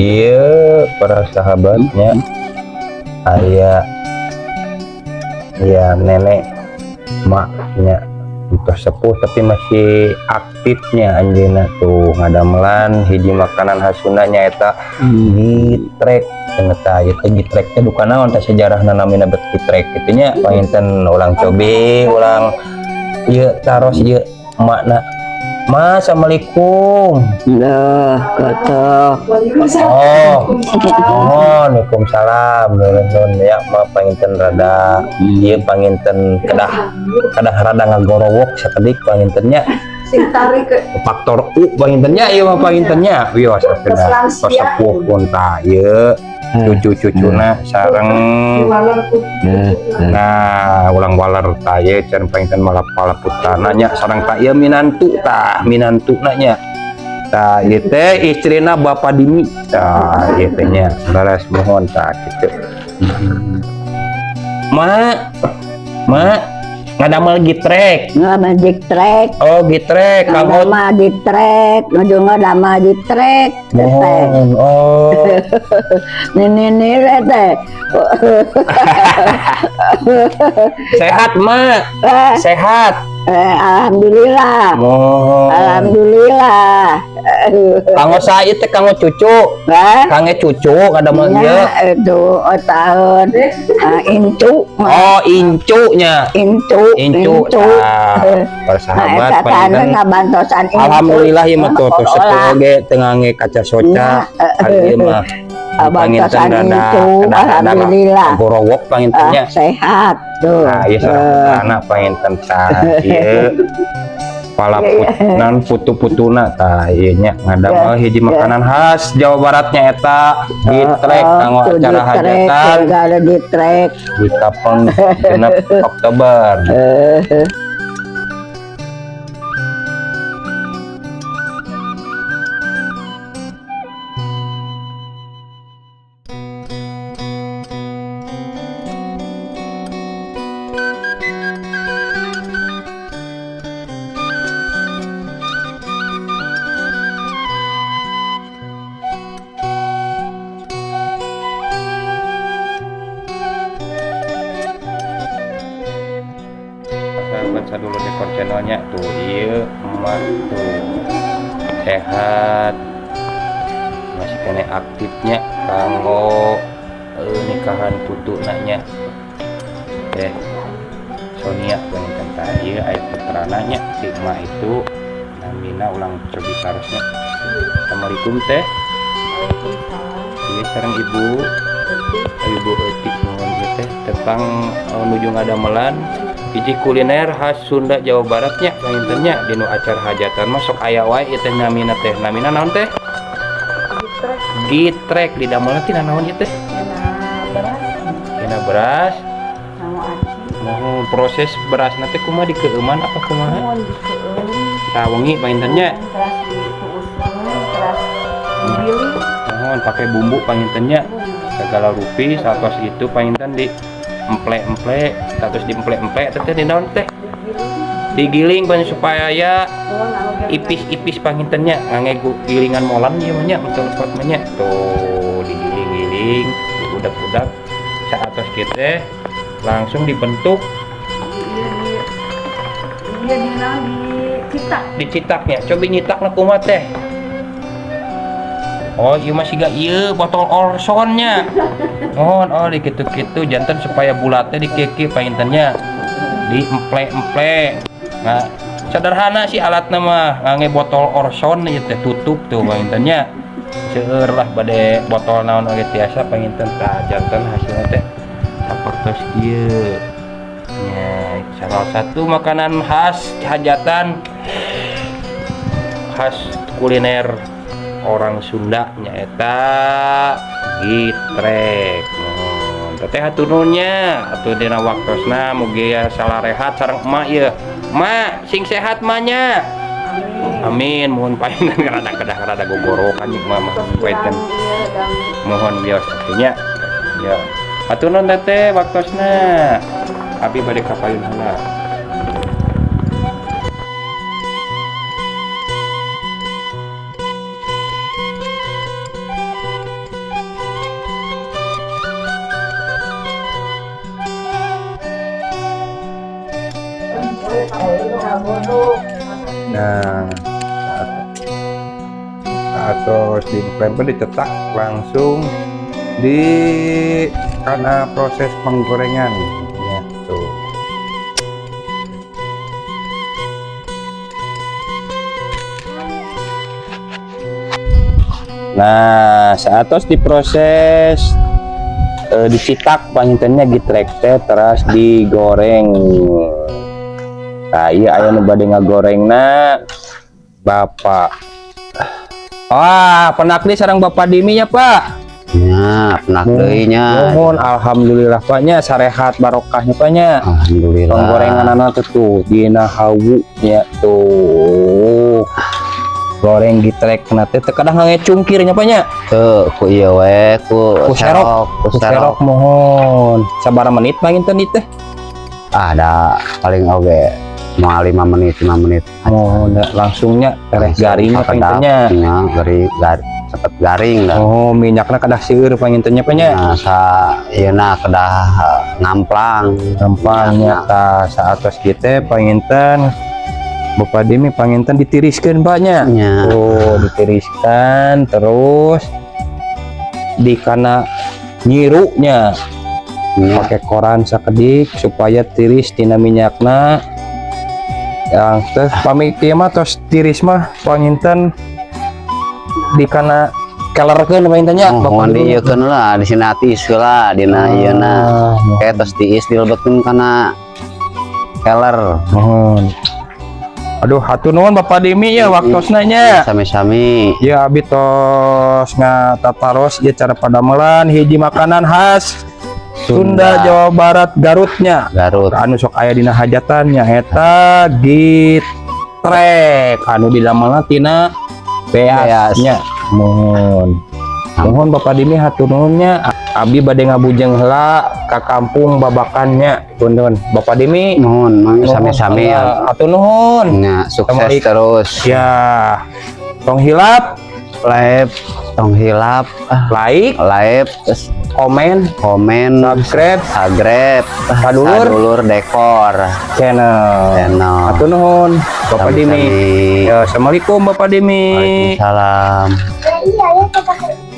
Iya, para sahabatnya, aya ya nenek maknya untuk sepuh tapi masih aktifnya. Anjeunna tuh ngadamelan hiji makanan khas Sunda, nyaeta gitrek. Ternyata ieu teh gitrek teh duka naon teh sejarahna namina bet gitrek kitu nya. Panginten ulang cobi ulang ieu taros ieu emakna. Ma, assalamualaikum. Duh, kotok. Oh, mohon, waalaikumsalam. Nuhun nuhun ya, ma, panginten rada ieu panginten kedah kedah rada ngagorowok sakedik pangintennya. Sing tarik ke Faktor U pangintennya ieu mah pangintennya. Wios kedah tos sepuh pun tah ieu cucu-cucuna sareng. Nah, ulang waler tah ieu can panginten malah pala putrana nya sareng tah ieu minantu, tah minantuna nya. Tah ieu teh istrina Bapak Dimi. Tah ieu teh nya leres, mohon, tah kitu. Ma, ma ngadamel gitrek. Nggak gitrek. Oh, gitrek, kanggo Ngadamel gitrek, nuju ngadamel gitrek. Mohon. Oh. Nini nini teh. Sehat, Ma? Eh, Sehat. Eh, alhamdulillah. Mohon. Alhamdulillah. Kanggo saya teh, kanggo cucu. Eh, Kangge cucu ngadamel ieu. Ya, itu oh, tahun ah, incu. Oh, incunya. Incu. Incu. Tah, para sahabat Nah, panginten. Ngabantosan incu. Alhamdulillah ya mah tuh tuh sepuh oge teu ngangge kaca soca. Ari ieu mah panginten Bantosan rada incu, rada alhamdulillah. gorowok pangintennya. Ah, sehat tuh. Nah, ieu sareng putrana panginten, tah ieu pala put nan putu-putuna, tah ieu nya ngadamel hiji makanan khas Jawa Baratnya, eta gitrek kanggo tuh, acara gitrek, hajatan enggak ada gitrek. Di Kapeng 6 Oktober. Eh, Sahabat Sadulur Dekor channelnya, tuh iya emak tuh sehat, masih kena aktifnya kanggo nikahan putu nanya teh Sonia panginten. Tah ieu aya putrana nya si emak itu namina ulang cobi tarosnya. Assalamualaikum, Teh. Iya, sareng Ibu, Ibu Etik. Mohon ieu teh tentang nuju ngadamelan hiji kuliner khas Sunda Jawa Baratnya pangintennya. Dinu acara hajatan masuk aya wae ieu teh. Namina teh, namina naon, Teh? Gitrek. Didamelna tina naon ieu teh? Tina beras. Mohon, proses beras nanti kumaha, dikeueuman apa kumaha? Sawengi pangintennya. Mohon, pakai bumbu pangintennya segala rupi satos itu panginten di emple-emple, status di emple-emple teh di naon teh, digiling pan supaya ya ipis-ipis pangintennya, ngangge gilingan molen ieu mah nya, untuk lepot mah nya. Tuh digiling-giling, diudak-udak saatos kitu langsung dibentuk. Iya, di naon, dicitak. Dicitaknya, coba nyitakna kumaha, Teh? Oh iya, masih gak iya botol orsonnya. Oh, oh di kitu-kitu janten supaya bulatnya di kiki pangintennya, di emple-emple. Nah, sederhana sih alatnya mah, ngangge botol orson ieu teh, tutup tuh pangintennya. Seueur lah, bade botol naon oge tiasa panginten. Tah janten hasilnya teh sapertos ieu nya, salah satu makanan khas hajatan, khas kuliner orang Sunda, nyaeta gitrek. Teteh, hatur nuhun nya atuh dina waktosna, mugi ya salarehat sareng emak ieu. Mak, sing sehat mak nya. Amin. Mohon painten rada kedah rada gogorokan jeung mama painten. Mohon bios atuh nya. Ya. Hatur nuhun, Teteh, waktosna. Abi bade ka payun heula. Nah, atau di pempek dicetak langsung di karena proses penggorengan ya tuh. Nah, saat diproses dicitak panginten nya gitrek teh teras digoreng. Nah, iya, aya nu bade ngagorengna Bapak. Wah, pendak deui sareng Bapak Dimi ya, Pak. Ya, pendak deui nya. Mohon, alhamdulillah, Pak nya, sarehat barokahnya, Pak nya. Alhamdulillah. Penggorengan tuh tuh dina hawu nya tuh. Goreng gitrek teh teu kedah ngecungkir nya, Pak nya. Tuh, ku ieu we, ku Ku serok. Ku Ku serok, serok. Mohon. Sabaraha menit panginten ieu teh? Ada paling oge mau 5 menit, 5 menit. Mohon da, langsungnya tereh garing Langsung panginten nya. nya, garing, cepet garing dah. Oh, minyakna kedah seueur panginten nya, Pak nya. Nah, sa ieu na kedah ngamplang. Gampangnya tah saatos kitu panginten Bapak Dimi panginten ditiriskeun, Pak, nya. Nya. Oh, ditiriskan terus di kana nyirunya pakai koran sakedik supaya tiris tina minyakna. Yang terus pami kieu mah tos tiris mah panginten di kana kelerkeun panginten nya. Mohon diieukeun lah, di sini tiis heula dina ieu na. Ah, Kayak tos tiis dilebetkeun kana keler. Mohon. Aduh, hatur nuhun, Bapak Dimi ya waktosna nya. Sami-sami. Ya, abi tos ngatataros ya cara padamelan hiji makanan khas Sunda, Sunda. Jawa Barat, Garutnya. Garut. Anu sok aya dina hajatan nya eta gitrek anu didamelna tina beas nya. Mohon. Mohon, Bapak Dimi, hatur nuhun nya. Abi bade ngabujeng heula ka kampung Babakannya. Punten. Bapak Dimi. Mohon, mang sami-sami ya. Hatur nuhun. Nya, sukses Assalamualaikum. Terus. Ya. Tong hilap Like, tong hilap, ah, like, like, terus komen, komen, subscribe, subscribe, Sadulur. Sadulur Dekor Channel. Channel. Hatur nuhun, Bapak Dimi. Sami-sami. Ya, assalamualaikum, Bapak Dimi. Waalaikumsalam. Iya ya,